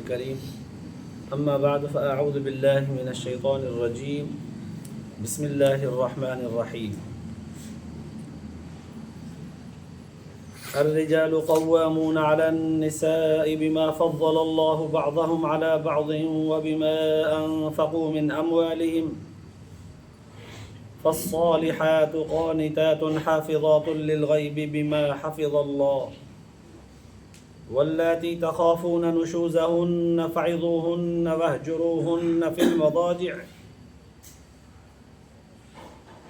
الڪريم اما بعد فاعوذ بالله من الشيطان الرجيم بسم الله الرحمن الرحيم الرجال قوامون على النساء بما فضل الله بعضهم على بعض وبما أنفقوا من أموالهم فالصالحات قانتات حافظات للغيب بما حفظ الله واللاتي تخافون نشوزهن فعظوهن واهجروهن في المضاجع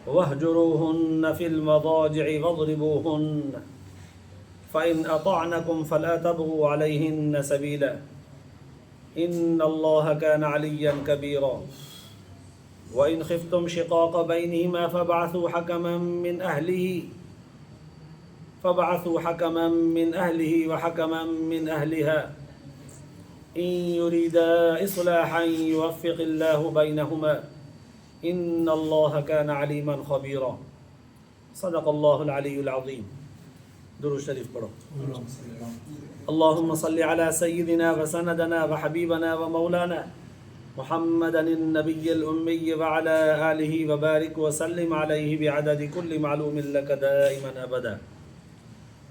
واهجروهن في المضاجع واضربوهن فإن أطعنكم فلا تبغوا عليهن سبيلا إن الله كان عليا كبيرا وإن خفتم شقاق بينهما فابعثوا حكما من أهله فابعثوا حكما من أهله وحكما من أهلها إن يريدا إصلاحا يوفق الله بينهما إن الله كان عليما خبيرا صدق الله العلي العظيم درود شريف پڙهو اللهم صل على سيدنا وسندنا وحبيبنا ومولانا محمدا النبي الأمي وعلى آله وبارك وسلم عليه بعدد كل معلوم لك دائما أبدا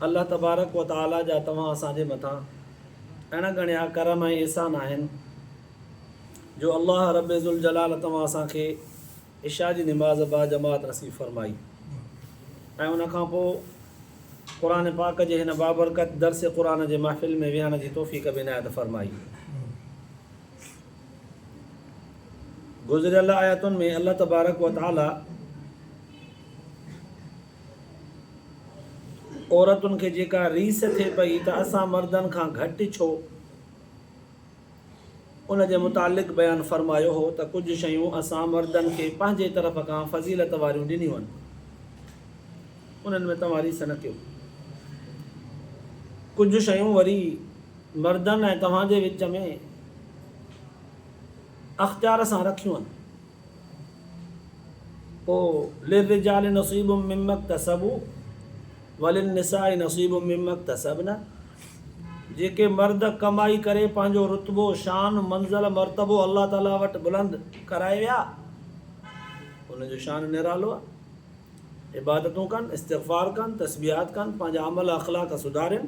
الله تبارڪ و تعالي جا توهان اسان جي مٿان اڻ ڳڻيا ڪرم ۽ احسان آهن جو الله رب ذوالجلال توهان اسان کي عشاء جي نماز با جماعت نصيب فرمائي ۽ ان کان پوء قرآن پاڪ جي هن بابرڪت درس قرآن جي محفل ۾ ويهڻ جي توفيق به عنايت فرمائي. گذريل آيتن ۾ الله تبارڪ و تعالي عورتن کي جيڪا ريس ٿئي پئي ته اسان مردن کان گهٽ ڇو؟ ان جي متعلق بيان فرمايو هو ته ڪجهه شيون اسان مردن کي پنهنجي طرف کان فضيلت واريون ڏنيون آهن، انهن ۾ توهان ريس نه ڪيو. ڪجهه شيون وري مردن ۽ توهان جي وچ ۾ اختيار سان رکيون آهن. پوء للرجال نصيب مما اڪتسبوا وللنساء نصيب مما اڪتسبن جيڪي مرد ڪمائي ڪري پنهنجو رتبو، شان، منزل، مرتبو الله تعاليٰ وٽ بلند ڪرائي ويا، انهن جو شان نرالو آهي. عبادتون ڪن، استغفار ڪن، تسبيحات ڪن، پنهنجا عمل اخلاق سڌارين.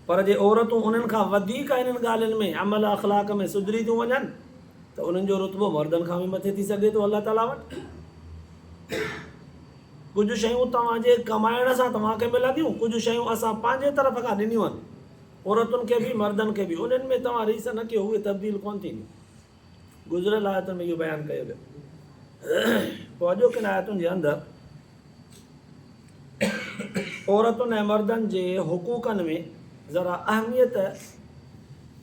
پر جي عورتون انهن کان وڌيڪ انهن ڳالهين ۾ عمل اخلاق ۾ سڌري ٿيون وڃن ته انهن جو رتبو مردن کان به مٿي ٿي سگهي ٿو الله تعاليٰ وٽ. ڪجهه شيون توهان جي ڪمائڻ سان توهان کي ملنديون، ڪجهه شيون اسان پنهنجي طرف کان ڏنيون آهن، عورتن کي به مردن کي به، انهن ۾ توهان ريس نه ڪيو، اهي تبديل ڪونه ٿينديون. گذريل آيتن ۾ اهو بيان ڪيو ويو. پوء اڄوڪين آيتن جي اندر عورتن ۽ مردن جي حقوقن ۾ ذرا اهميت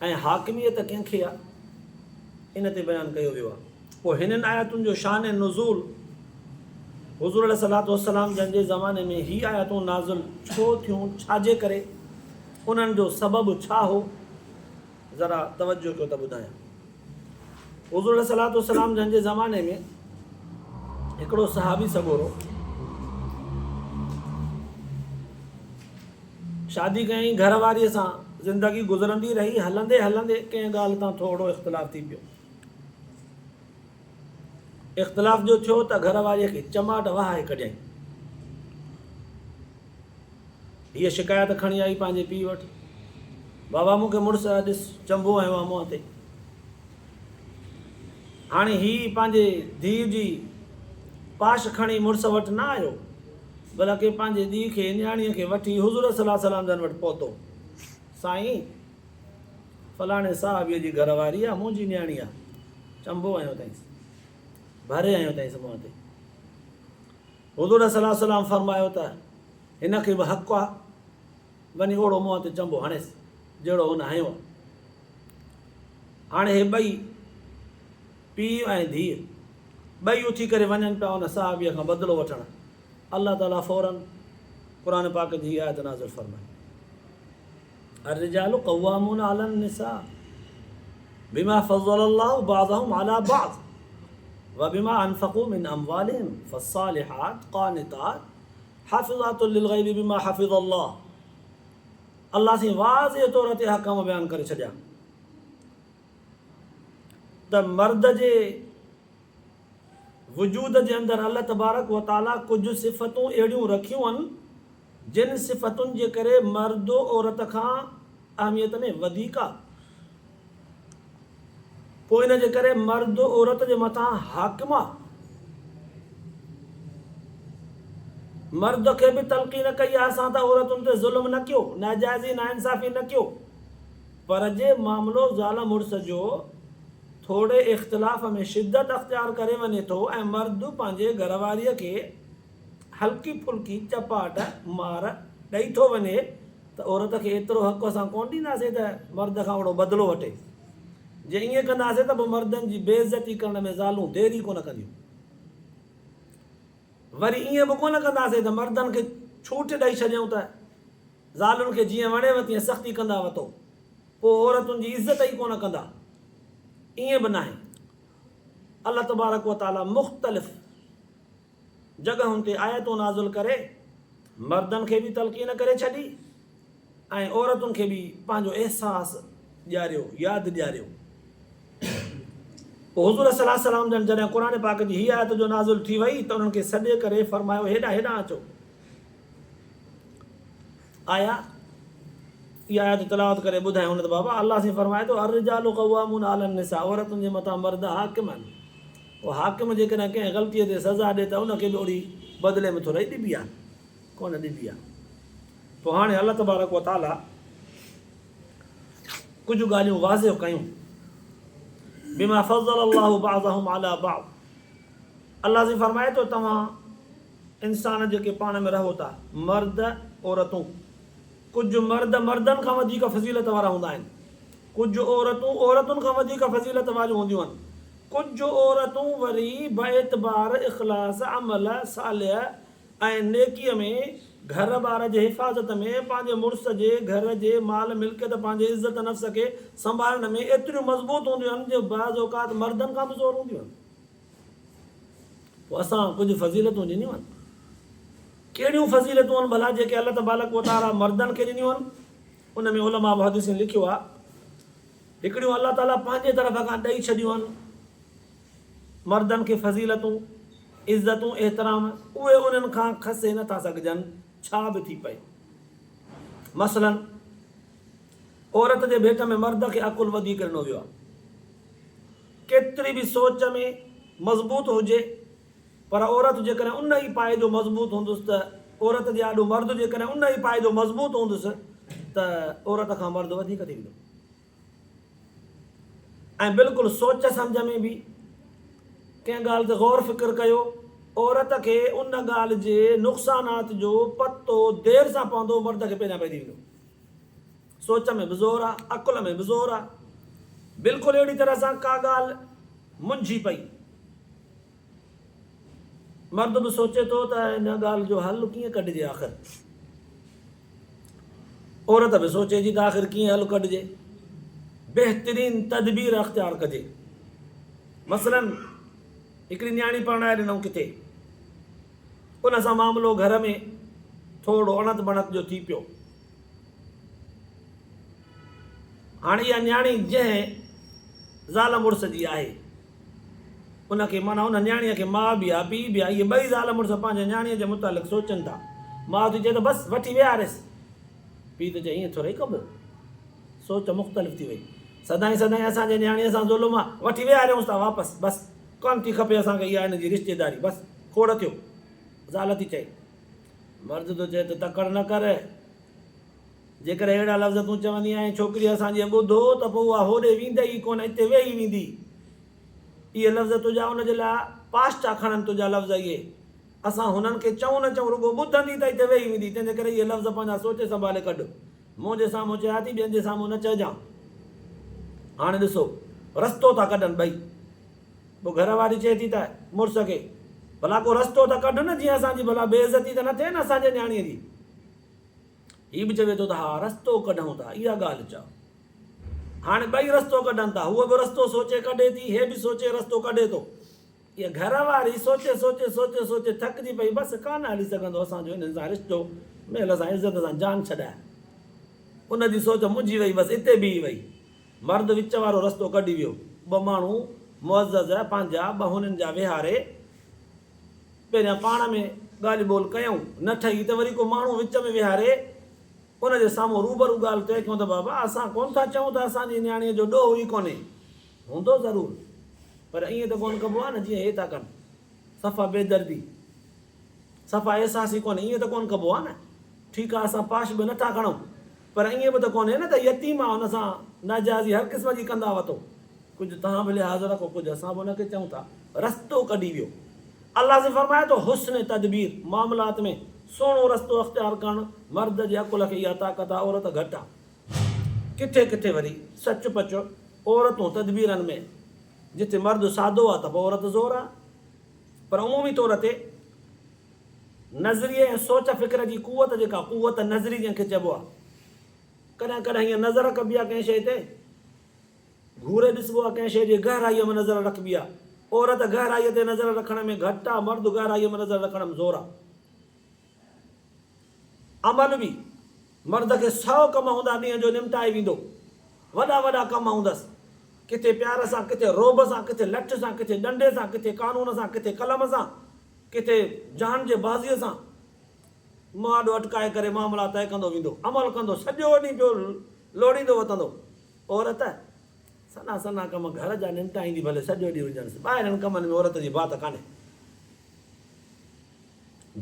۽ حاڪميت ڪنهن کي آهي، ان تي بيان ڪيو ويو آهي. پوء هنن آيتن جو شان نزول حضور عليه الصلوة والسلام جن جي زماني ۾ هي آيتون نازل ڇو ٿيون، ڇا جي ڪري، انهن جو سبب ڇا هو، ذرا توجه ڪيو ته ٻڌايان. حضور عليه الصلوة والسلام جن جي زماني ۾ هڪڙو صحابي سڳورو شادي ڪيائين، گهر واريء سان زندگي گذرندي رهي، هلندي هلندي ڪنهن ڳالهه تان ٿورڙو اختلاف ٿي پيو. اختلاف جو ٿيو ته گهر واريء کي چماٽ وهائي ڪڍيائين. هيء شڪايت کڻي آئي پنهنجي پيء وٽ. بابا مون کي مڙس ڏس چنبو هنيو آهي منهن تي. هاڻي هي پنهنجي ڌيء جي پاش کڻي مڙس وٽ نه آيو، بلڪه پنهنجي ڌيء کي نياڻيء کي وٺي حضور صلي الله عليه وسلم جن وٽ پهتو. سائين! فلاڻي صاحبيء جي گهر واري آ، منهنجي نياڻي آ. چنبو هنيو اٿائينس، ڀري هنيو اٿائينس منهن تي. حضور صلي الله عليه وسلم فرمايو ته هن کي به حق آ، وڃي اوڙو منهن تي چنبو هڻيس، جهڙو هن هنيو آ. هاڻي هي ٻئي پيء ۽ ڌيء ٻئي اٿي ڪري وڃن پيا ان صحابيء کان بدلو وٺڻ. الله تعاليٰ فوراً قرآن پاڪ جي هيء آيت نازل فرمائي. الرجال قوامون علي النساء بما فضل الله بعضهم علي بعض وبما انفقوا من اموالهم فالصالحات قانتات حافظات للغيب بما حفظ الله الله سين واضح طور تي احڪام بيان ڪري ڇڏيا. ته مرد جي وجود جي اندر الله تبارڪ و تعاليٰ ڪجهه صفتون اهڙيون رکيون آهن، جن صفتن جي ڪري مرد عورت کان اهميت ۾ وڌيڪ آهي. پوء ان جي ڪري مرد عورت جي مٿان حاڪم آهي. مرد کي به تلقين ڪئي آهي اسان ته عورتن تي ظلم نه ڪيو، ناجائزي ناانصافي نه ڪيو. پر جي معاملو زال مڙس جو ٿوري اختلاف ۾ شدت اختيار ڪري وڃي ٿو ۽ مرد پنهنجي گهر واريء کي هلڪي ڦلڪي چپاٽ، مار، ڏئي ٿو وڃي ته عورت کي ايترو حق اسان ڪونه ڏينداسين ته مرد کان اهڙو بدلو وٺي. جي ائين ڪنداسين ته پوء مردن جي بي عزتي ڪرڻ ۾ زالون دير ئي ڪونه ڪنديون. وري ائين به ڪونه ڪنداسين ته مردن کي ڇوٽ ڏئي ڇڏيون ته زالن کي جيئن وڻيو تيئن سختي ڪندا وتو، پوء عورتن جي عزت ئي ڪونه ڪندا. ائين به ناهي. الله تبارڪ و تعاليٰ مختلف جڳهن تي آيتون نازل ڪري مردن کي به تلقين ڪري ڇڏي ۽ عورتن کي به پنهنجو احساس ڏياريو، ياد ڏياريو. پوء حضور صلي الله عليه وسلم جن جڏهن قرآن پاڪ جي هيء آيت جو نازل ٿي وئي ته انهن کي سڏي ڪري فرمايو هيڏانهن هيڏانهن اچو. آيا اها آيت تلاوت ڪري ٻڌايائون ته بابا الله سائين فرمائي ٿو الرجال قوامون علي النساء عورتن جي مٿان مرد حاڪم آهن پوء حاڪم جيڪڏهن ڪنهن غلطيء تي سزا ڏي ته ان کي به اوڙي بدلي ۾ ٿورئي ڏبي آهي ڪونه ڏبي آهي پوء هاڻي الله تبارڪ وتعاليٰ ڪجهه ڳالهيون واضح ڪيون بما فضل الله بعضهم علي بعض الله سائين فرمائي ٿو توهان انسان جيڪي پاڻ ۾ رهو ٿا، مرد، عورتون، ڪجهه مرد مردن کان وڌيڪ فضيلت وارا هوندا آهن، ڪجهه عورتون عورتن کان وڌيڪ فضيلت واريون هونديون آهن، ڪجهه عورتون وري باعتبار اخلاص، عمل صالح ۽ نيڪيء ۾ گهر ٻار جي حفاظت ۾ پنهنجي مڙس جي گهر جي مال ملڪيت پنهنجي عزت نفس کي سنڀالڻ ۾ ايتريون مضبوط هونديون آهن جو بعض اوقات مردن کان به زور هونديون آهن. پوء اسان ڪجهه فضيلتون ڏنيون آهن. ڪهڙيون فضيلتون آهن ڀلا جيڪي الله تبارڪ و تعاليٰ مردن کي ڏنيون آهن؟ ان ۾ علماء محدثين لکيو آهي، هڪڙيون الله تعاليٰ پنهنجي طرف کان ڏئي ڇڏيون آهن مردن کي فضيلتون، عزتون، احترام، اهي انهن کان کسي نه ٿا سگهجن ڇا به ٿي پئي. مثلاً عورت جي ڀيٽ ۾ مرد کي عقل وڌيڪ ڏنو ويو آهي. ڪيتري به سوچ ۾ مضبوط هجي پر عورت جيڪڏهن ان ئي پائي جو مضبوط هوندس ته عورت جي آڏو مرد جيڪڏهن ان ئي پائي جو مضبوط هوندس ته عورت کان مرد وڌيڪ ٿي ويندو ۽ بلڪل سوچ سمجهه ۾ به ڪنهن ڳالهه تي غور فڪر ڪيو عورت کي ان ڳالهه جي نقصانات جو پتو دير سان پوندو مرد کي پهريان پئجي ويندو. سوچ ۾ به زور آ، عقل ۾ به زور آ. بلڪل اهڙي طرح سان ڪا ڳالهه منجهي پئي. مرد به سوچي ٿو ته ان ڳالهه جو حل ڪيئن ڪڍجي آخر. عورت به سوچي ٿي ته آخر ڪيئن حل ڪڍجي. بهترين تدبير اختيار ڪجي. مثلاً هڪڙي نياڻي پرڻائي ڏنائون ڪٿي. ان سان معاملو گهر ۾ ٿورڙو اڻت بڻت جو ٿي پيو. هاڻي اها نياڻي جنهن زال مڙس جي آهي، ان کي معنيٰ ان نياڻيء کي ماء به آهي، پيء به آهي، اهي ٻئي زال مڙس پنهنجي نياڻيء جي متعلق سوچن ٿا. ماء ٿي چئي ته بس وٺي ويهاريس. پيء ٿو چئي ائين ٿورئي ڪبو. سوچ مختلف ٿي وئي. سدائين سدائين اسان جي نياڻيء سان ظلم آ، وٺي ويهاريونس ٿا واپس، بس ڪانه ٿي کپي اسان کي اها هن جي رشتيداري، بس کوڙ ٿيو. زال ٿي چئي. مرد ٿو چئي ته تڪڙ نه ڪر، جيڪڏهن اهڙا لفظ تون چوندين ۽ ڇوڪريء اسان جي ٻڌو ته پوء اها هوڏي ويندي ئي ڪونه، اتي ويهي ويندي. اهي لفظ تنهنجا ان جي لاء پاش ٿا کڻن، تنهنجا لفظ اهي. اسان هنن کي چئون نه چئون رڳو ٻڌندي ته اتي ويهي ويندي، تنهنجي ڪري اهي لفظ پنهنجا سوچي سنڀالي ڪڍ. منهنجي سامهون چيا ٿي، ٻين جي سامهون نه چئجان. هاڻي ڏسو، رستو ٿا ڪڍن ٻئي. پوء گهر واري چئي ٿي ته مڙس کي، ڀلا ڪو رستو ته ڪڍ نه جيئن اسان جي ڀلا بي عزتي ته نه ٿئي نه اسان جي نياڻيء جي. هي به چوي ٿو ته ها رستو ڪڍون ٿا، اها ڳالهه چئو. هاڻي ٻئي رستو ڪڍن ٿا، هوء به رستو سوچي ڪڍي ٿي، هي به سوچي رستو ڪڍي ٿو. اها گهر واري سوچي سوچي سوچي سوچي ٿڪجي پئي، بس ڪانه هلي سگهندو اسان جو انهن سان رشتو، مهل سان عزت سان جان ڇڏائي. ان جي سوچ منجهي وئي، بس اتي بيهي وئي. مرد وچ وارو رستو ڪڍي ويو. ٻه ماڻهو معزز پنهنجا ٻهونين جا ويهاري پهريان پاڻ ۾ ڳالهه ٻولهه ڪيائون، نه ٺهي ته وري ڪو ماڻهو وچ ۾ ويهاري ان جي سامهون روبرو ڳالهه طئي ڪيون ته بابا اسان ڪونه ٿا چئون ته اسان جي نياڻيء جو ڏوهه ئي ڪونهي، هوندو ضرور پر ائين ته ڪونه ڪبو آهي نه جيئن هي ٿا ڪن، صفا بيدردي، صفا احساس ئي ڪونهي، ائين ته ڪونه ڪبو آهي نه، ٺيڪ آهي اسان پاش به نٿا کڻون پر ائين به ته ڪونهي نه ته يتيم آهي ان سان ناجائزي هر قسم جي ڪندا وتو. ڪجهه توهان به لحاظ رکو ڪجهه اسان به ان کي چئون ٿا. رستو ڪڍي ويو. الله سائين فرمائي ٿو حسن تدبير، معاملات ۾ سهڻو رستو اختيار ڪرڻ، مرد جي عقل کي اها طاقت آهي عورت گهٽ آهي. ڪٿي ڪٿي وري سچ پچ عورتون تدبيرن ۾ جتي مرد سادو آهي ته پوء عورت زور آهي پر عمومي طور تي نظريي ۽ سوچ فڪر جي قوت جيڪا قوت نظري جنهن کي چئبو آهي ڪڏهن ڪڏهن هيئن نظر ڪبي آهي ڪنهن شيء تي گهوري ڏسبو آهي ڪنهن شيء جي گهرائيء ۾ نظر رکبي آهي. عورت گهرائيء تي نظر رکڻ ۾ گهٽ آهي، مرد گهرائيء ۾ نظر رکڻ ۾ زور آهي. عمل به مرد کي سئو ڪم هوندا ڏينهن جو نمٽائي ويندو. وڏا وڏا ڪم هوندس. ڪٿي پيار سان، ڪٿي رعب سان، ڪٿي لٺ سان، ڪٿي ڏنڊي سان، ڪٿي قانون سان، ڪٿي قلم سان، ڪٿي جان جي بازيء سان مهاڏو اٽڪائي ڪري معاملا طئي ڪندو ويندو. عمل ڪندو سڄو ڏينهن پيو لوڙيندو وتندو. عورت سنها سنها ڪم گهر جا نمٽائيندي ڀلي سڄو ڏينهن هجنس، ٻاهرين ڪمن ۾ عورت جي بات ڪانهي.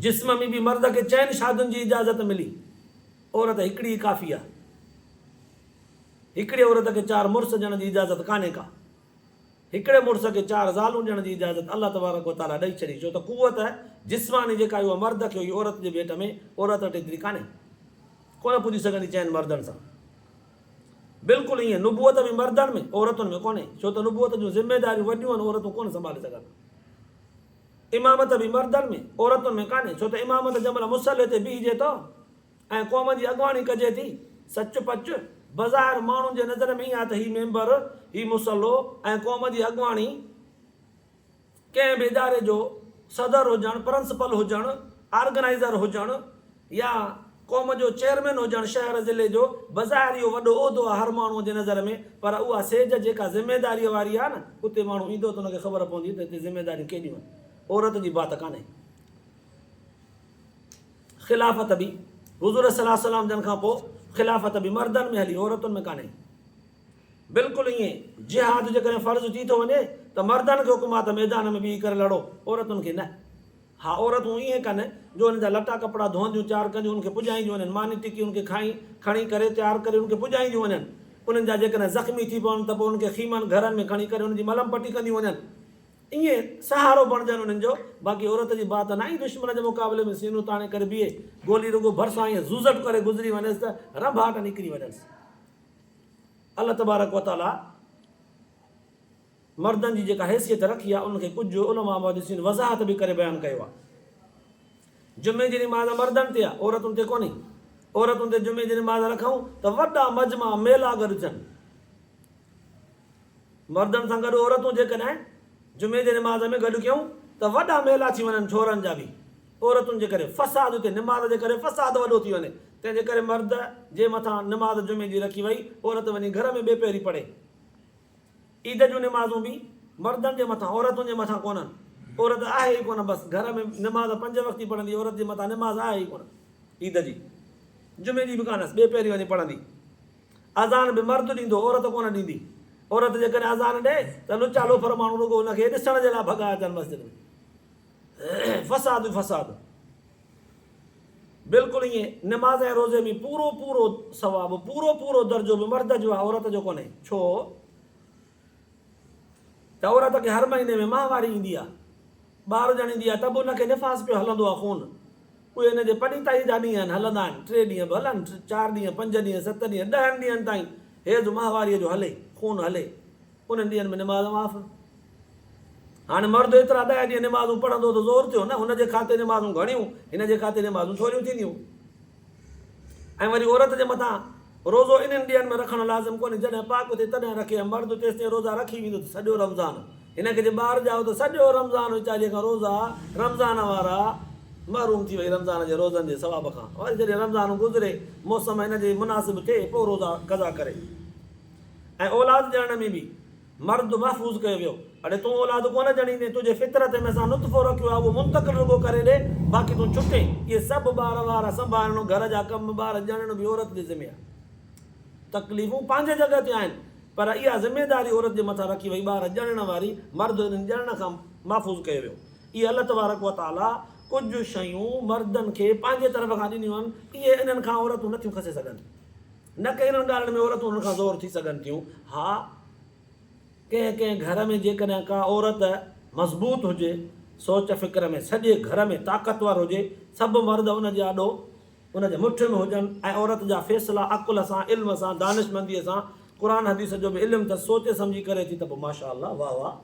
جسم ۾ به مرد کي چئن شادين جي اجازت ملي، عورت هڪڙي ئي ڪافي آهي. هڪڙي عورت کي چار مڙس ڏيڻ جي اجازت ڪانهي ڪا. هڪڙي مڙس کي چار زالون ڏيڻ جي اجازت الله تبارڪ و تعاليٰ ڏئي ڇڏي، ڇو ته قوت جسماني جيڪا آهي اها مرد کي هئي عورت جي ڀيٽ ۾ عورت وٽ ايتري ڪانهي. ڪونه پڄي سگهندي چئن مردن سان. بلڪل ائين نبوت به مردن ۾ عورتن ۾ ڪونهي، ڇو ته نبوت جون ذميداريون وڏيون آهن عورتون ڪونه سنڀالي سگهن. امامت به مردن ۾ عورتن ۾ ڪانهي، ڇو ته امامت جنهن مهل مصلي تي بيهجي ٿو ۽ قوم جي اڳواڻي ڪجي ٿي، سچ پچ بظاهر ماڻهن جي نظر ۾ ائين آهي ته هي ميمبر، هي مصلو ۽ قوم جي اڳواڻي، ڪنهن به اداري جو صدر هجڻ، پرنسپل هجڻ، آرگنائيزر هجڻ يا قوم جو چيئرمين هجڻ شهر ضلعي جو بظاهر اهو وڏو عهدو آهي هر ماڻهوء جي نظر ۾ پر اها سيج جيڪا ذميداريء واري آهي نه اتي ماڻهو ايندو ته ان کي خبر پوندي ته هتي ذميداريون ڪيڏيون آهن. عورت جي بات ڪانهي. خلافت به حضور صلي الله عليه وسلم جن کان پوء خلافت به مردن ۾ هلي عورتن ۾ ڪانهي. بلڪل ائين جهاد جيڪڏهن فرض ٿي ٿو وڃي ته مردن کي حڪم آهي ته ميدان ۾ بيهي ڪري لڙو، عورتن کي نه. ها عورتون ائين ڪن جو انهن جا لٽا ڪپڙا ڌوئنديون تيار ڪنديون انهن کي پڄائينديون وڃن، ماني ٽڪي انهن کي کائي کڻي ڪري تيار ڪري انهن کي پڄائينديون وڃن. انهن جا جيڪڏهن زخمي ٿي پون ته پوء انهن کي خيمن، گهرن، ۾ کڻي ڪري انهن جي ملم پٽي ڪنديون وڃن. ائين سهارو بڻجن انهن جو. باقي عورت جي بات ناهي دشمن جي مقابلي ۾ سينو تاڻي ڪري بيهي، گولي رڳو ڀرسان ائين زوزٽ ڪري گذري وڃيس ته رنڀاٽ نڪري وڃنس. الله تبارڪ و تعاليٰ مردن جي جيڪا حيثيت رکي آهي ان کي ڪجهه علماء محدثين وضاحت به ڪري بيان ڪيو آهي. جمعي جي نماز مردن تي آهي عورتن تي ڪونهي. عورتن تي جمعي جي نماز رکون ته وڏا مجمع ميلا گڏ ٿين. مردن سان گڏ عورتون جيڪڏهن جمعي جي نماز ۾ گڏ ڪيون ته وڏا ميلا ٿي وڃن ڇورن جا به عورتن جي ڪري فساد اتي نماز جي ڪري فساد وڏو ٿي وڃي تنهن جي ڪري مرد جي مٿان نماز جمعي جي رکي وئي عورت وڃي گهر ۾ ٻي پهري پڙهي عيد جون نمازون به مردن جي مٿان عورتن جي مٿان ڪونهن عورت آهي ئي ڪونه بس گهر ۾ نماز پنج وقتي پڙهندي عورت جي مٿان نماز آهي ئي ڪونه عيد جي جمعي جي به ڪانهس ٻي پهري وڃي پڙهندي اذان به مرد ڏيندو، عورت ڪونه ڏيندي. عورت جيڪڏهن اذان ڏئي ته لچا لوفر ماڻهو رڳو ان کي ڏسڻ جي لاء ڀڳا اچن مسجد ۾. فساد ئي فساد. بلڪل ائين نماز ۽ روزي ۾ پورو پورو ثواب، پورو پورو درجو به مرد جو آهي، عورت جو ڪونهي. ڇو؟ ته عورت کي هر مهيني ۾ ماهواري ايندي آهي، ٻار ڄڻيندي آهي ته به ان کي نفاس پيو هلندو آهي خون. اهي هن جي پڏيتائيء جا ڏينهن آهن، هلندا آهن، ٽي ڏينهن به هلن، چار ڏينهن، پنج ڏينهن، ست ڏينهن، ڏهن ڏينهن تائين حيض ماهواريء جو هلي، خون هلي، انهن ڏينهن ۾ نماز معاف. هاڻي مرد ايترا ڏهه ڏينهن نمازون پڙهندو ته زور ٿيو نه، هن جي کاتي نمازون گهڻيون، هن جي کاتي نمازون ٿوريون ٿينديون. ۽ وري عورت جي مٿان روزو انهن ڏينهن ۾ رکڻ لازم ڪونهي، جڏهن پاڪ ٿئي تڏهن رکي ۽ مرد تيستائين روزا رکي ويندو ته سڄو رمضان هن کي جي ٻار ڄائو ته سڄو رمضان ويچاريء کان روزا رمضان وارا محروم ٿي وئي رمضان جي روزن جي ثواب کان وري جڏهن رمضان گذري موسم هن جي مناسب ٿئي پوء روزا قضا ڪري ۽ اولاد ڄڻڻ ۾ به. مرد محفوظ ڪيو ويو. اڙي تون اولاد ڪونه ڄڻيندين، تنهنجي فطرت ۾ اسان نطفو رکيو آهي، اهو منتقل رڳو ڪري ڏي، باقي تون ڇٽين. اهي سڀ ٻار وار سنڀالڻ، گهر جا ڪم، ٻار ڄڻڻ به عورت جي ذمي آهي. تڪليفون پنهنجي جڳهه تي آهن، پر اها ذميداري عورت جي مٿان رکي وئي، ٻار ڄڻڻ واري، مرد انهن ڄڻڻ کان محفوظ ڪيو ويو. اهي الله تبارڪ و تعاليٰ ڪجهه شيون مردن کي پنهنجي طرف کان ڏنيون آهن، اهي انهن کان عورتون نٿيون کسي سگهن. نه ڪي انهن ڳالهين ۾ عورتون انهن کان زور ٿي سگهن ٿيون. ها، ڪنهن ڪنهن گهر ۾ جيڪڏهن ڪا عورت مضبوط هجي، سوچ فڪر ۾ سڄي گهر ۾ طاقتور هجي، سڀ مرد ان جي آڏو ان جي مٺ ۾ هجن ۽ عورت جا فيصلا عقل سان، علم سان، دانشمنديء سان، قرآن حديث جو به علم اٿس، سوچي سمجهي ڪري ٿي ته پوء ماشاء الله واه واه.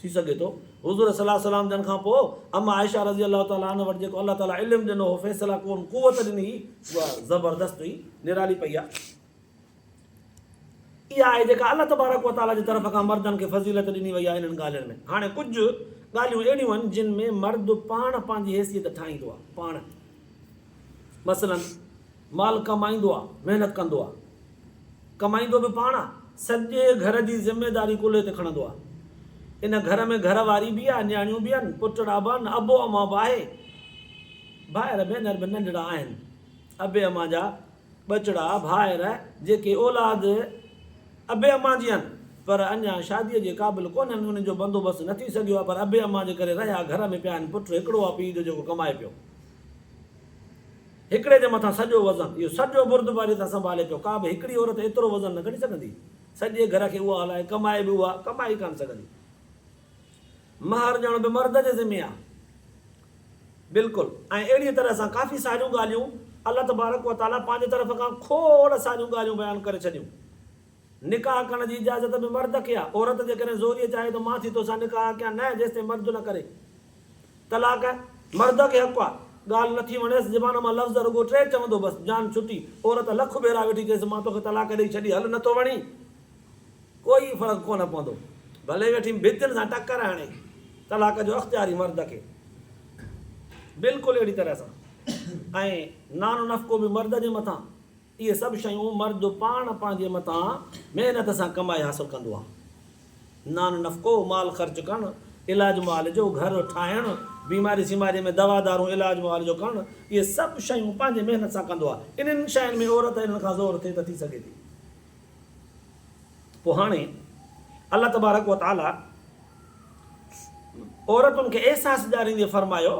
ٿي سگهي ٿو. حضور صلي الله عليه وسلم جن کان پوء اما عائشه رضي الله تعالٰي عنها وٽ جيڪو الله تعالٰي علم ڏنو هو، فيصله ڪن قوت ڏني هئي، اها زبردست هئي، نرالي پئي آهي. اها آهي جيڪا الله تبارڪ و تعالٰي جي طرف کان مردن کي فضيلت ڏني وئي آهي انهن ڳالهين ۾. هاڻي ڪجهه ڳالهيون اهڙيون آهن جن ۾ مرد پاڻ پنهنجي حيثيت ٺاهيندو آهي، پاڻ مثلاً مال ڪمائيندو آهي، محنت ڪندو آهي. ڪمائيندو به پاڻ آ، سڄي گهر جي ذميداري ڪلهي تي کڻندو آ. ان گهر ۾ گهر واري به آ، نياڻيون به آهن، پٽڙا به آهن، ابو امان به آهي. ڀائر ڀينر به ننڍڙا آهن. ابي امان جا ٻچڙا، ڀائر، جيڪي اولاد ابي امان جي آهن، پر اڃا شاديء جي قابل ڪونهن، انهن جو بندوبست نه ٿي سگهيو آ، پر ابي امان جي ڪري رهيا گهر ۾ پيا آهن. پٽ هڪڙو آ پيء جو جيڪو ڪمائي پيو. هڪڙي جي مٿان سڄو وزن، اهو سڄو بردباريء سان سنڀالي پيو. ڪا به هڪڙي عورت ايترو وزن نه کڻي سگهندي. سڄي گهر کي اها هلائي، ڪمائي به اها، ڪمائي ڪانه سگهندي. مهر ڏيڻ به مرد جي ذمي آهي. بلڪل ۽ اهڙيء طرح سان ڪافي ساريون ڳالهيون الله تبارڪ و تعاليٰ پنهنجي طرف کان کوڙ ساريون ڳالهيون بيان ڪري ڇڏيون. نڪاح ڪرڻ جي اجازت به مرد کي آهي. عورت جيڪڏهن زوريء چاهي ته مان ٿي توسان نڪاح ڪيان، نه، جيستائين مرد نه ڪري. طلاق مرد کي حق آ. ڳالهه نٿي وڻيس، زبان مان لفظ رڳو ٽي چوندو بس، جان ڇٽي. عورت لک ڀيرا ويٺي چيس مان توکي طلاق ڏئي ڇڏي، هل نٿو وڻي. ڪوئي فرق ڪونه پوندو. ڀلي ويٺي ڀتين سان ٽڪر هڻي. طلاق جو اختيار ئي مرد کي. بلڪل اهڙي طرح سان ۽ نان نفقو به مرد جي مٿان. اهي سڀ شيون مرد پاڻ پنهنجي مٿان محنت سان ڪمائي حاصل ڪندو آهي. نان نفقو، مال خرچ ڪرڻ، علاج معالجو، گهر ٺاهڻ، بيماري سيماري ۾ دوا دارون علاج معالجو ڪرڻ، اهي سڀ شيون پنهنجي محنت سان ڪندو آهي. انهن شين ۾ عورت انهن کان زور ٿئي ته ٿي سگهي ٿي. پوء هاڻي الله تبارڪ و تعاليٰ عورتن کي احساس ڏياريندي فرمايو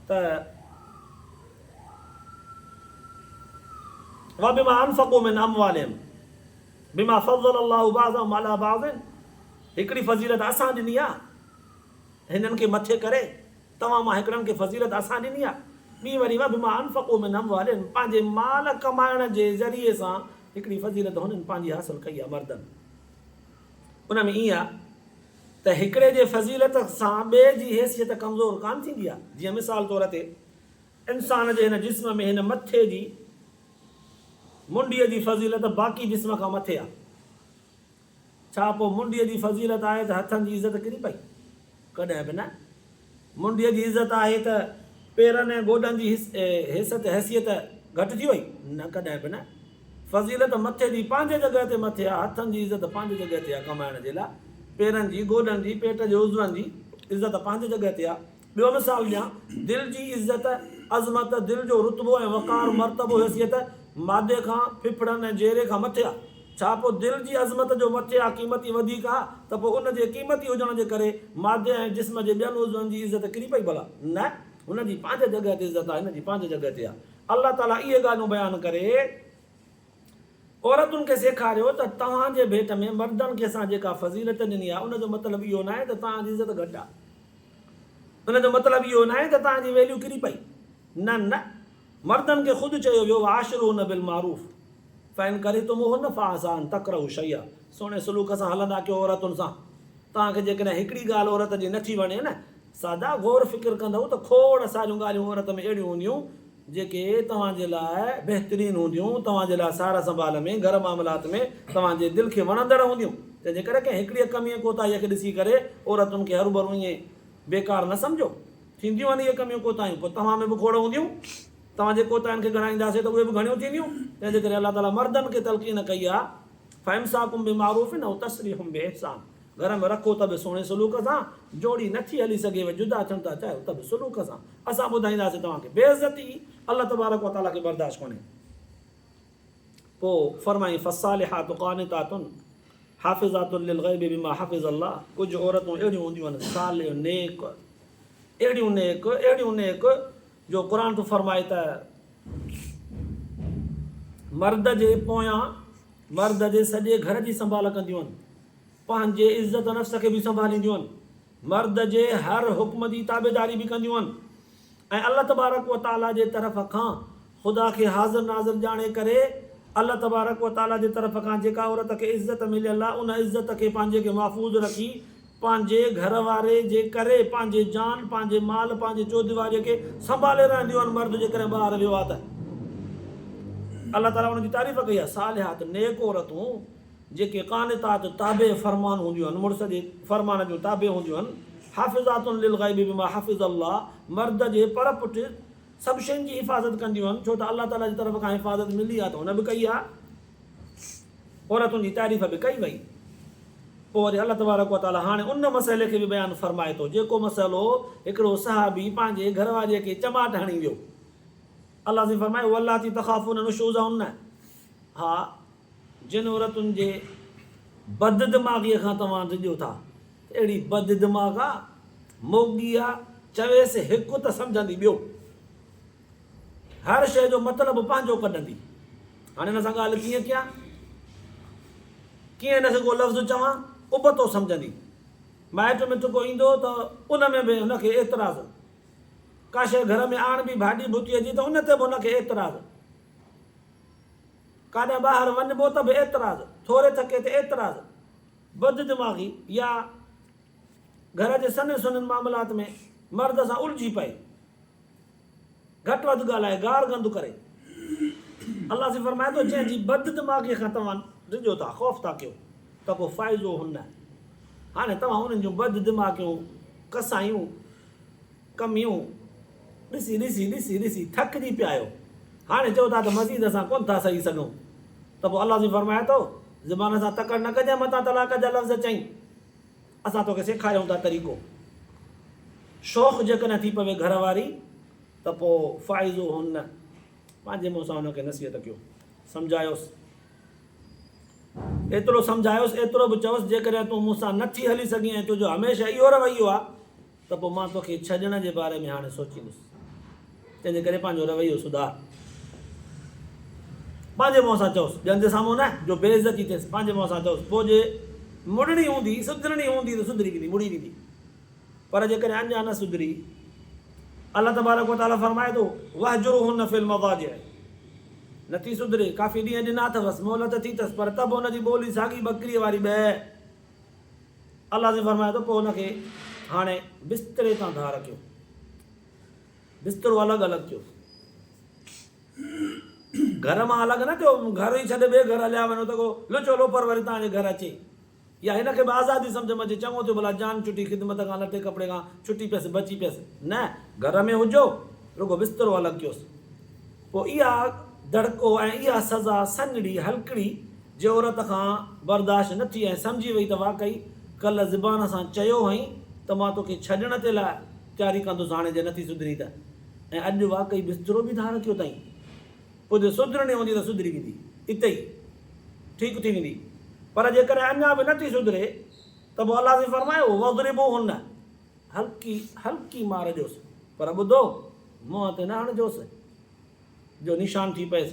ته وبما انفقوا من اموالهم بما فضل الله بعضهم علي بعض هڪڙي فضيلت اسان ڏني آ هنن کي مٿي ڪري توهان مان هڪڙن کي فضيلت اسان ڏني آ ٻي وري وبما انفقوا من اموالهم پنهنجي مال ڪمائڻ جي ذريعي سان هڪڙي فضيلت هنن پنهنجي حاصل ڪئي آ مردن ان ۾ ائين آ ته هڪڙي جي فضيلت سان ٻئي جي حيثيت ڪمزور ڪانه ٿيندي آ جيئن مثال طور تي انسان جي هن جسم ۾ هن مٿي جي منڍيء جي فضيلت باقي جسم کان مٿي آهي. ڇا پوء منڍيء جي فضيلت آهي ته هٿن جي عزت ڪري پئي؟ ڪڏهن به نه. منڍيء جي عزت آهي ته پيرن ۽ گوڏن جي حيثيت حيثيت گهٽ ٿي وئي؟ نه ڪڏهن به نه. فضيلت مٿي جي پنهنجي جڳهه تي مٿي آهي، هٿن جي عزت پنهنجي جڳهه تي آهي ڪمائڻ جي لاء، پيرن جي، گوڏن جي، پيٽ جي عضون جي عزت پنهنجي جڳهه تي آهي. ٻيو مثال ڏيان، دل جي عزت، عظمت، دل جو رتبو ۽ وقار، مرتبو، حيثيت، مادي کان، ڦڦڙن ۽ جيري کان مٿي آ. ڇا پوء دل جي عظمت جو مٿي آ، قيمتي وڌيڪ آ، ته پوء ان جي قيمتي هجڻ جي ڪري مادي ۽ جسم جي ٻين عضون جي عزت ڪري پئي ڀلا؟ نه، هن جي پنهنجي جڳهه تي عزت آ، هن جي پنهنجي جڳهه تي آ. الله تعاليٰ اهي ڳالهيون بيان ڪري عورتن کي سيکاريو ته توهان جي ڀيٽ ۾ مردن کي اسان جيڪا فضيلت ڏني آهي ان جو مطلب اهو ناهي ته توهان جي عزت گهٽ آهي. ان جو مطلب اهو ناهي ته توهان جي ويليو ڪري پئي. نه نه مردن کي خود چيو ويو وعاشروهن بالمعروف فان ڪرهتموهن فعسيٰ ان تڪرهوا شيئا سهڻي سلوڪ سان هلندا ڪيو عورتن سان. توهان کي جيڪڏهن هڪڙي ڳالهه عورت جي نٿي وڻي نه سادا غور فڪر ڪندؤ ته کوڙ ساريون ڳالهيون عورت ۾ اهڙيون هونديون جيڪي توهان جي لاء بهترين هونديون، توهان جي لاء سار سنڀال ۾، گهر معاملات ۾ توهان جي دل کي وڻندڙ هونديون. تنهن جي ڪري ڪنهن هڪڙيء ڪميء ڪوتاهيء کي ڏسي ڪري عورتن کي هروڀرو ائين بيڪار نه سمجهو. ٿينديون آهن اهي ڪميون ڪوتاهيون، پوء توهان ۾ به کوڙ هونديون. توهان جي ڪوتاهين کي ڳڻائينداسين ته اهي به گهڻيون ٿينديون. تنهن جي ڪري الله تعاليٰ مردن کي تلقين ڪئي آهي. فامساڪ بمعروف او تسريح باحسان گهر ۾ رکو ته به سهڻي سلوڪ سان، جوڙي نه ٿي هلي سگهيو جدا ٿيڻ ٿا چاهيو ته به سلوڪ سان. اسان ٻڌائينداسين توهان کي بي عزتي الله تبارڪ و تعالي کي برداشت ڪونهي. پوء فرمائين فالصالحات قانتات حافظات للغيب بما حفظ الله ڪجهه عورتون اهڙيون هونديون آهن صالح نيڪ اهڙيون نيڪ اهڙيون نيڪ جو قرآن ٿو فرمائي ته مرد جي پويان مرد جي سڄي گهر جي سنڀال ڪنديون آهن پنهنجي عزت نفس کي به سنڀالينديون آهن مرد جي هر حڪم جي تابعداري به ڪنديون آهن ۽ الله تبارڪ و تعاليٰ جي طرف کان خدا کي حاضر ناظر ڄاڻي ڪري الله تبارڪ و تعاليٰ جي طرف کان جيڪا عورت کي عزت مليل آهي ان عزت کي پنهنجي کي محفوظ رکي پنهنجي گهر واري جي ڪري پنهنجي جان پنهنجي مال پنهنجي چوديواري کي سنڀالي رهنديون آهن مرد جيڪڏهن ٻاهر ويو آهي ته الله تعاليٰ ان جي تعريف ڪئي آهي صالحات نيڪ عورتون جيڪي قانتات تابع فرمان هونديون آهن، مڙس جي فرمان جون تابع هونديون آهن، حافظات للغيب بما حفظ الله، مرد جي پر پٺ سڀ شين جي حفاظت ڪنديون آهن، ڇو ته الله تعاليٰ جي طرف کان حفاظت ملي آهي ته هن به ڪئي آهي. عورتن جي تعريف به ڪئي وئي. پوء وري الله تبارڪ وتعاليٰ هاڻي ان مسئلي کي به بيان فرمائي ٿو، جيڪو مسئلو هڪڙو صحابي پنهنجي گهر واريء کي چماٽ هڻي ويو. الله سائين فرمايو، واللاتي تخافون نشوزهن، ها! جن عورتن جي بد دماغيء کان توهان ڊڄو ٿا ته اهڙي بد دماغ آ، موڳي آ، چويس هڪ ته سمجهندي ٻيو. هر شيء جو مطلب پنهنجو ڪڍندي. هاڻي هن سان ڳالهه ڪيئن ڪيان؟ ڪيئن هن کي ڪو لفظ چوان؟ ابتو سمجهندي. مائٽ مٽ ڪو ايندو ته ان ۾ به هن کي اعتراض. ڪا شيء گهر ۾ آڻبي ڀاڄي ڀتيء جي ته ان تي به هن کي اعتراض. ڪاڏانهن ٻاهر وڃبو ته به اعتراض، ٿوري ٿڪي تي اعتراض، بد دماغي يا گهر جي سنهن سنهن معاملات ۾ مرد سان الجهي پئي، گهٽ وڌ ڳالهائي، گار گند ڪري. الله سائين فرمائي ٿو، جنهن جي بد دماغي کان توهان ڊڄو ٿا، خوف ٿا ڪيو، ته پوء فاعذوهن، هاڻي توهان انهن جون بد دماغيون، ڪسايون، ڪميون ڏسي ڏسي ڏسي ڏسي ٿڪجي پيا آهيو. هاڻي چئو ٿا ته مزيد اسان ڪونه ٿا سهي سگهون. ته پوء الله سائين فرمائي ٿو، زبان سان تڪڙ نه ڪجانء متان طلاق جا لفظ چئين. اسان توکي سيکاريون ٿا طريقو. شوخ جيڪڏهن ٿي پوي گهر واري ته پوء فاعظوهن پنهنجي منهن سان هن کي نصيحت ڪيو. سمجهايوس. ايترو سمجهايوس، ايترو به چئوس جيڪڏهن تون مون سان نه ٿي هلي سگهين ۽ تنهنجو هميشه اهو رويو آهي ته پوء مان توکي ڇڏڻ جي باري ۾ هاڻي سوچيندس. تنهنجي ڪري پنهنجو رويو سڌار. پنهنجي منهن سان چئوس، ٻين جي سامهون نه، جو بي عزتي ٿئيس. پنهنجي منهن سان چئوس، پوء جي مڙڻي هوندي، سڌرڻي هوندي ته سڌري ويندي، مڙي ويندي. پر جيڪڏهن اڃا نه سڌري، الله تبارڪ و تعاليٰ فرمائي ٿو، واهجروهن في المضاجع، نه ٿي سڌري، ڪافي ڏينهن ڏنا اٿوس، مهلت ٿي اٿس، پر ته به هن جي ٻولي ساڳي ٻڪريء واري ٻه. الله سائين فرمائي ٿو، پوء ان کي هاڻي بستري تان ڌار ڪيو. بسترو الڳ الڳ ٿيو. گهر مان الڳ نه ٿيو، گهر ئي ڇڏي ٻئي گهر هليا وڃو ته ڪو لچو لوفر وري توهان جي گهر اچي يا هن کي به آزادي سمجهه ۾ اچي، چڱو ٿيو ڀلا جان ڇٽي خدمت کان لٽي ڪپڙي کان ڇٽي پيس بچي پيس. نه، گهر ۾ هجو، رڳو بسترو الڳ ڪيوس. پوء اها دڙڪو ۽ اها سزا سنهڙي هلڪڙي جي عورت کان برداشت نه ٿي ۽ سمجهي وئي ته واقعي ڪلهه زبان سان چيو هئائين ته مان توکي ڇڏڻ تي لاء تياري ڪندس هاڻي جي نٿي سڌرين ته ۽ اڄ واقعي بسترو به ڌار ڪيو اٿائين پوء جي سڌرڻي هوندي ته سڌري ويندي اتي ئي ٺيڪ ٿي ويندي پر جيڪڏهن اڃا به نٿي سڌري ته پوء الله سائين فرمايو واضربوهن هلڪي هلڪي مار ڏيوس پر ٻڌو منهن تي نه هڻجوس جو نشان ٿي پئيس.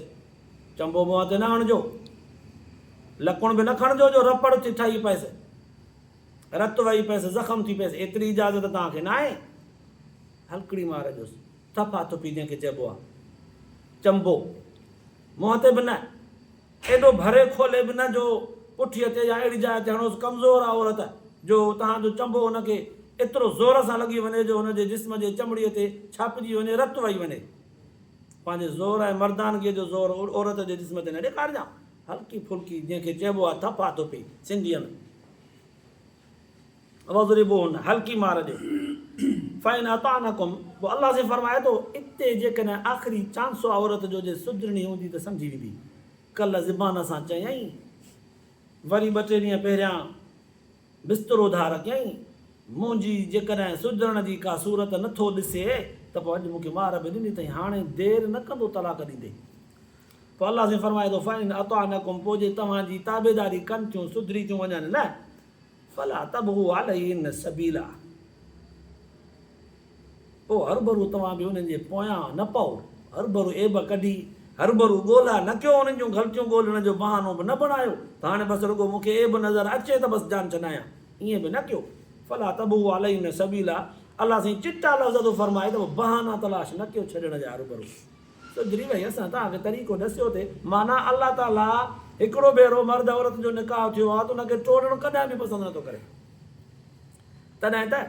چنبو منهن تي نه هڻجو. لڪڻ به نه کڻجو جو رپڙ ٿي ٺهي پئيس. رت وهي پئيس، زخم ٿي پئيس. ايتري اجازت توهان کي ناهي. هلڪڙي مار ڏيوس. ٿڦا ٿڦي جنهن کي چئبو آهي. چنبو منهن تي به نه. ايڏو ڀري کولي به نه جو پٺيء تي يا اهڙي جاء تي هڻوس، ڪمزور آ عورت، جو توهان جو چنبو هن کي ايترو زور سان لڳي وڃي جو هن جي جسم جي چمڙيء تي ڇاپجي وڃي، رت وهي وڃي. پنهنجي زور ۽ مردانگيء جو زور عورت جي جسم تي نه ڏيکارجان. هلڪي ڦلڪي جنهن کي چئبو آ ٿڦا ٿڦي سنڌيء ۾. واضربوهن، هلڪي مار ڏيو. فإن اطعنڪم، پوء الله سائين فرمائي ٿو، اتي جيڪڏهن آخري چانسو عورت جو جي سڌرڻي هوندي ته سمجهي ويندي. ڪلهه زبان سان چيائين. وري ٻه ٽي ڏينهن پهريان بسترو ڌار ڪيائين. منهنجي جيڪڏهن سڌرڻ جي ڪا صورت نه ٿو ڏسي ته پوء اڄ مون کي مار به ڏني اٿئي، هاڻي دير نه ڪندو طلاق ڏيندي. پوء الله سائين فرمائي ٿو، فإن اطعنڪم پوء جي توهان جي تابعداري ڪن ٿيون، سڌري ٿيون وڃن نه، فلا تبغوا عليهن سبيلا پوء هرڀرو توهان به انهن جي پويان نه پئو، هرڀرو عيب ڪڍي، هرڀرو ڳولا نه ڪيو، انهن جون غلطيون ڳولڻ جو بهانو به نه بڻايو ته هاڻي بس رڳو مون کي عيب نظر اچي ته بس جان ڇڏايان، ائين به نه ڪيو. فلا تبغوا عليهن سبيلا الله سائين چٽا لفظ ٿو فرمائي ته پوء بهانا تلاش نه ڪيو ڇڏڻ جا هرڀرو. سڌري وئي، اسان توهان کي طريقو ڏسيو ٿي، معنيٰ الله تعاليٰ هڪڙو ڀيرو مرد عورت جو نڪاح ٿيو آهي ته ان کي ٽوڙڻ ڪڏهن به پسند نٿو ڪري. تڏهن ته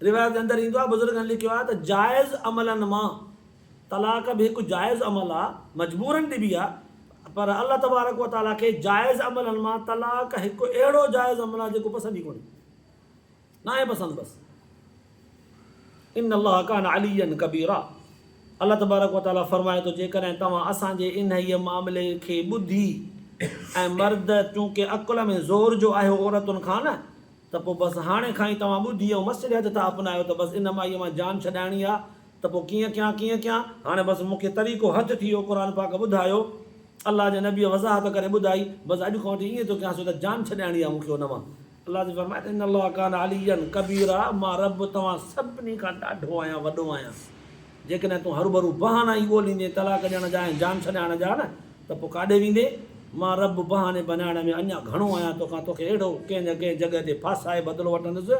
روايت جي اندر ايندو آهي بزرگن لکيو آهي ته جائز عملن مان طلاق به هڪ جائز عمل آهي، مجبورن ڏبي آهي، پر الله تبارڪ و تعاليٰ کي جائز عملن مان طلاق هڪ اهڙو جائز عمل آهي جيڪو پسند ئي ڪونهي. ناهي پسند بس. ان الله ڪان عليا ڪبيرا الله تبارڪ و تعالي فرمائي ٿو جيڪڏهن توهان اسان جي انهيء معاملي کي ٻڌي ۽ مرد چونڪه عقل ۾ زور جو آهيو عورتن کان نه ته پوء بس هاڻي کان ئي توهان ٻڌي ۽ مصلحت ٿا اپنايو ته بس ان مائيء مان جان ڇڏائڻي آ ته پوء ڪيئن ڪيان ڪيئن ڪيان هاڻي بس مون کي طريقو هٿ ٿي ويو قرآن پاڪ ٻڌايو الله جي نبيء وضاحت ڪري ٻڌائي بس اڄ کان وٺي ائين ٿو ڪيان سو ته جان ڇڏائڻي آ مون کي ان مان الله ٿو فرمائي ته ان الله ڪان عليا ڪبيرا مان رب توهان سڀني کان ڏاڍو آهيان وڏو آهيان جيڪڏهن تون هروڀرو بهانا ئي ڳوليندين طلاق ڏيڻ جا ۽ جان ڇڏائڻ جا نه ته پوء ڪاڏي ويندين مان رب بهاني بنائڻ ۾ اڃا گهڻو آهيان توکان توکي اهڙو ڪنهن نه ڪنهن جڳهه تي ڦاسائي بدلو وٺندس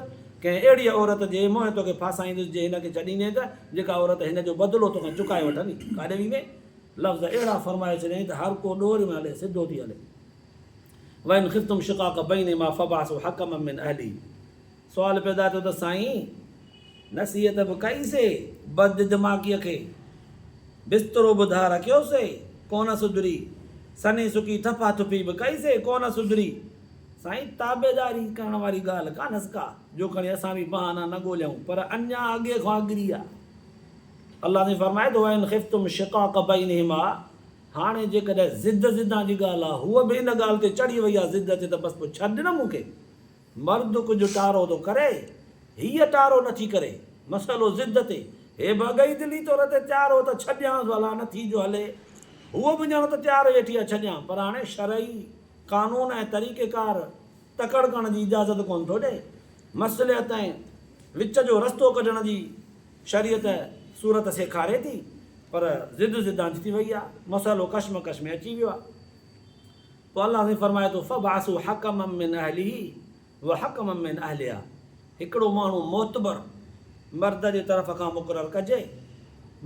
ڪنهن اهڙيء عورت جي منهن توکي ڦاسائيندس جي هن کي ڇڏيندين ته جيڪا عورت هن جو بدلو توکان چڪائي وٺندي ڪاڏي ويندين لفظ اهڙا فرمائي ڇڏيائين ته هر ڪو ڏور ۾ هلي سڌو ٿي هلي. وان خفتم شقاق بينهما فابعثوا حڪما من اهله سوال پيدا ٿيو ته سائين نصيحت به ڪئي سي بد دماغيء کي بسترو به ڌار رکيو سي ڪونه سڌري سنهي سڪي ٿڦا ٿڦي به ڪئي سي ڪونه سڌري سائين تابعداري ڪرڻ واري ڳالهه ڪانهس ڪا جو کڻي اسان به بهانا نه ڳوليائون پر اڃا اڳي کان اڳري آ الله سائين فرمائي ٿو وان خفتم شقاق بينهما هاڻي جيڪڏهن ضد ضدان جي ڳالهه آ، هوء به ان ڳالهه تي چڙهي وئي آ ضد تي ته بس پوء ڇڏ نه مون کي. مرد ڪجهه ٽارو ٿو ڪري، هيء ٽارو نه ٿي ڪري. مسئلو ضد تي. هي به اڳ ئي دلي طور تي تيار هو ته ڇڏيانس ڀلا نه ٿي جو هلي. هوء به ڄڻ ته تيار ويٺي آ ڇڏيان، پر هاڻي شرعي قانون ۽ طريقيڪار تڪڙ ڪرڻ جي اجازت ڪونه ٿو ڏئي. مصلحت ۽ وچ جو رستو ڪڍڻ جي شريعت صورت سيکاري ٿي پر ضد ضدانچ ٿي وئي آهي، مسئلو ڪشمڪش ۾ اچي ويو آهي. پوء الله سائين فرمائي ٿو، فابعثوا حڪما من اهله وحڪما من اهلها هڪڙو ماڻهو معتبر مرد جي طرف کان مقرر ڪجي،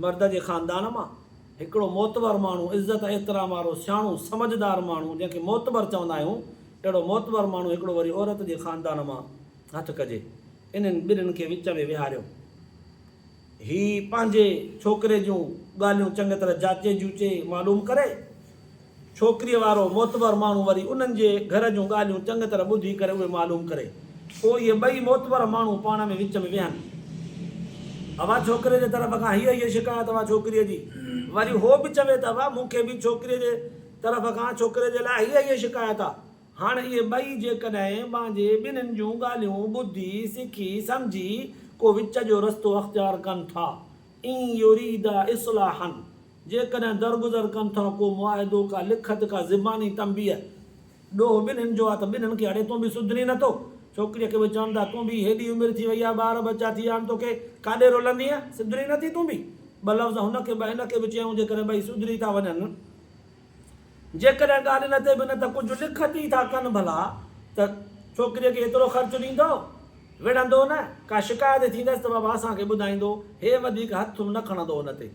مرد جي خاندان مان هڪڙو معتبر ماڻهو، عزت احترام وارو، سياڻو، سمجهدار ماڻهو جنهن کي معتبر چوندا آهيون، اهڙو معتبر ماڻهو هڪڙو وري عورت جي خاندان مان هٿ ڪجي. انهن ٻنهين کي وچ ۾ ويهاريو. هي پنهنجي ڇوڪري جون ڳالهيون چڱي طرح جاچي جوچي معلوم ڪري. ڇوڪريء وارو معتبر ماڻهو وري انهن جي گهر جون ڳالهيون چڱي طرح ٻڌي ڪري اهي معلوم ڪري. پوء اهي ٻئي معتبر ماڻهو پاڻ ۾ وچ ۾ ويهن. اوا ڇوڪري جي طرف کان هيء هيء شڪايت اوا ڇوڪريء جي. وري هو به چوي ته اوا مون کي به ڇوڪريء جي طرف کان ڇوڪري جي لاء هيء هيء شڪايت آ. هاڻ اهي ٻئي جيڪڏهن پنهنجي ٻنهين جون ڳالهيون ٻڌي، سکي، سمجهي ڪو وچ جو رستو اختيار ڪن ٿا، ان يريدا اصلاحا، جيڪڏهن درگذر ڪن ٿا ڪو معاهدو، ڪا لکت، ڪا زباني تنبيهه، ڏوهه ٻنهين جو آ ته ٻنهين کي اڙي تون به سڌرين نه ٿو، ڇوڪريء کي به چون ٿا تون به هيڏي عمر ٿي وئي آ، ٻار ٻچا ٿي ويا آهن توکي، ڪاڏي رلندينء، سڌرين نه ٿي تون به؟ ٻه لفظ هن کي به هن کي به چيائون جيڪڏهن ٻئي سڌري ٿا وڃن. جيڪڏهن ڳالهه ان تي به نه ته ڪجهه لکت ئي ٿا ڪن ڀلا ته ڇوڪريء کي ايترو خرچ ڏيندو، وڙهندو نه، ڪا شڪايت ٿيندس ته بابا اسان کي ٻڌائيندو، هي وڌيڪ هٿ نه کڻندو ان تي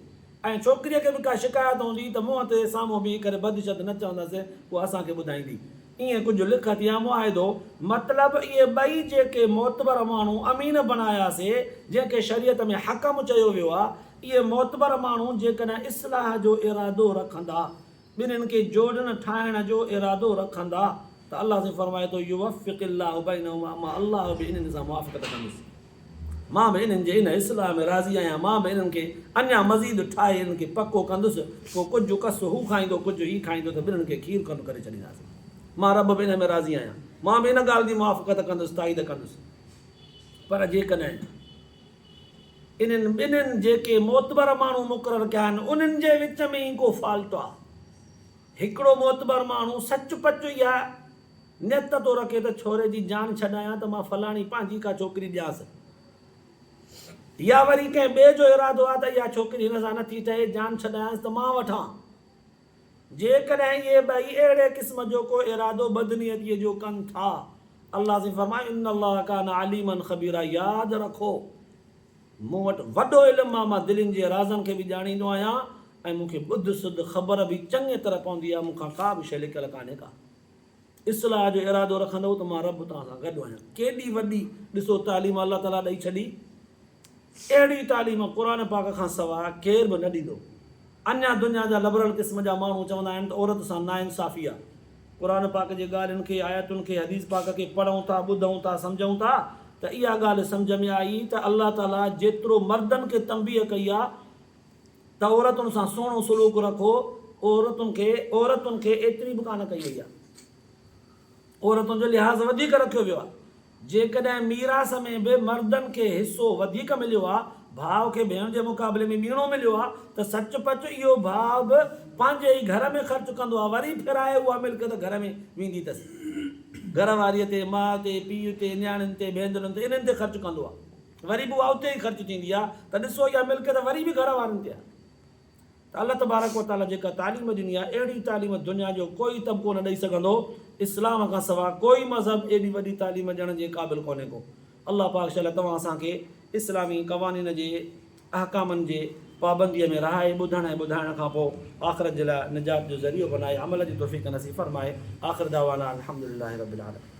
۽ ڇوڪريء کي به ڪا شڪايت هوندي ته منهن تي سامهون بيهي ڪري بد شد نه چوندس، اها اسان کي ٻڌائيندي. ائين ڪجهه لکت يا معاهدو، مطلب اهي ٻئي جيڪي معتبر ماڻهو امين بڻايا سي، جنهن کي شريعت ۾ حڪم چيو ويو آ، اهي معتبر ماڻهو جيڪڏهن اصلاح جو ارادو رکندا، ٻنهين کي جوڙڻ ٺاهڻ جو ارادو رکندا ته الله سائين فرمائي ٿو، يوفق الله بينهما مان الله به انهن سان موافقت ڪندس. مان به انهن جي ان اصلاح ۾ راضي آهيان، مان به انهن کي اڃا مزيد ٺاهي انهن کي پڪو ڪندس، پوء ڪجهه ڪس هو کائيندو ڪجهه هي کائيندو ته ٻنهين کي کير کنڊ ڪري ڇڏينداسين. مان رب به ان ۾ راضي آهيان. مان به ان ڳالهه جي موافقت ڪندس، تائيد ڪندس. پر جيڪڏهن انهن ٻنهين جيڪي معتبر ماڻهو مقرر ڪيا آهن، انهن جي وچ ۾ ئي ڪو فالٽ آهي. هڪڙو معتبر ماڻهو سچ پچ اها نيت ٿو رکي ته ڇوري جي جان ڇڏايان ته مان فلاڻي پنهنجي ڪا ڇوڪري ڏيانس. يا وري ڪنهن ٻئي جو ارادو آهي ته اها ڇوڪري هن سان نٿي ٺهي، جان ڇڏايانس ته مان وٺان. جيڪڏهن اهي ٻئي اهڙي قسم جو ڪو ارادو بدنيتيء جو ڪن ٿا، الله سائين فرمايو، ان الله ڪان عليما خبيرا ياد رکو! مون وٽ وڏو علم آهي، مان دلين جي رازن کي به ڄاڻيندو آهيان ۽ مون کي ٻڌ سڌ خبر به چڱيء طرح پوندي آهي، مون کان ڪا به شيء لڪيل ڪانهي ڪا. اصلاح جو ارادو رکندؤ ته مان رب توهان سان گڏ آهيان. ڪيڏي وڏي ڏسو تعليم الله تعاليٰ ڏئي ڇڏي. اهڙي تعليم قرآن پاڪ کان سواء ڪير به نه ڏيندو. اڃا دنيا جا لبرل قسم جا ماڻهو چوندا آهن ته عورت سان ناانصافي آهي. قرآن پاڪ جي ڳالهين کي، آيتن کي، حديث پاڪ کي پڙهون ٿا، ٻڌون ٿا، سمجهون ٿا ته اها ڳالهه سمجهه ۾ آئي ته الله تعاليٰ جيترو مردن کي تنبيهه ڪئي آهي ته عورتن سان سهڻو سلوڪ رکو، عورتن کي عورتن کي ايتري به ڪانه ڪئي وئي آهي. عورتن جو لحاظ وڌيڪ رکيو ويو آهي. جيڪڏهن ميراث ۾ به مردن کي حصو وڌيڪ مليو آهي، ڀاء کي ڀيڻ جي مقابلي ۾ ٻيڻو مليو آهي ته سچ پچ اهو ڀاء به پنهنجي ئي گهر ۾ خرچ ڪندو آهي، وري ڦرائي اها ملڪيت گهر ۾ ويندي اٿس. گهر واريء تي، ماء تي، پيء تي، نياڻين تي، ڀينرن تي، انهن تي خرچ ڪندو آهي. وري به اها اتي ئي خرچ ٿيندي آهي ته ڏسو اها ملڪيت وري به گهر وارن تي آهي. ته الله تبارڪ و تعالي جيڪا تعليم ڏني آهي اهڙي تعليم دنيا جو ڪوئي طبقو نه ڏئي سگهندو، اسلام کان سواء ڪوئي مذهب ايڏي وڏي تعليم ڏيڻ جي قابل ڪونهي ڪو. الله پاڪ شل توهان اسان کي اسلامي قوانين جي احڪامن جي پابنديء ۾ رهائي ٻڌڻ ۽ ٻڌائڻ کان پوء آخرت جي لاء نجات جو ذريعو بنائي عمل جي توفيق نصيب فرمائي. آخر دعوانا الحمدلله رب العالمين.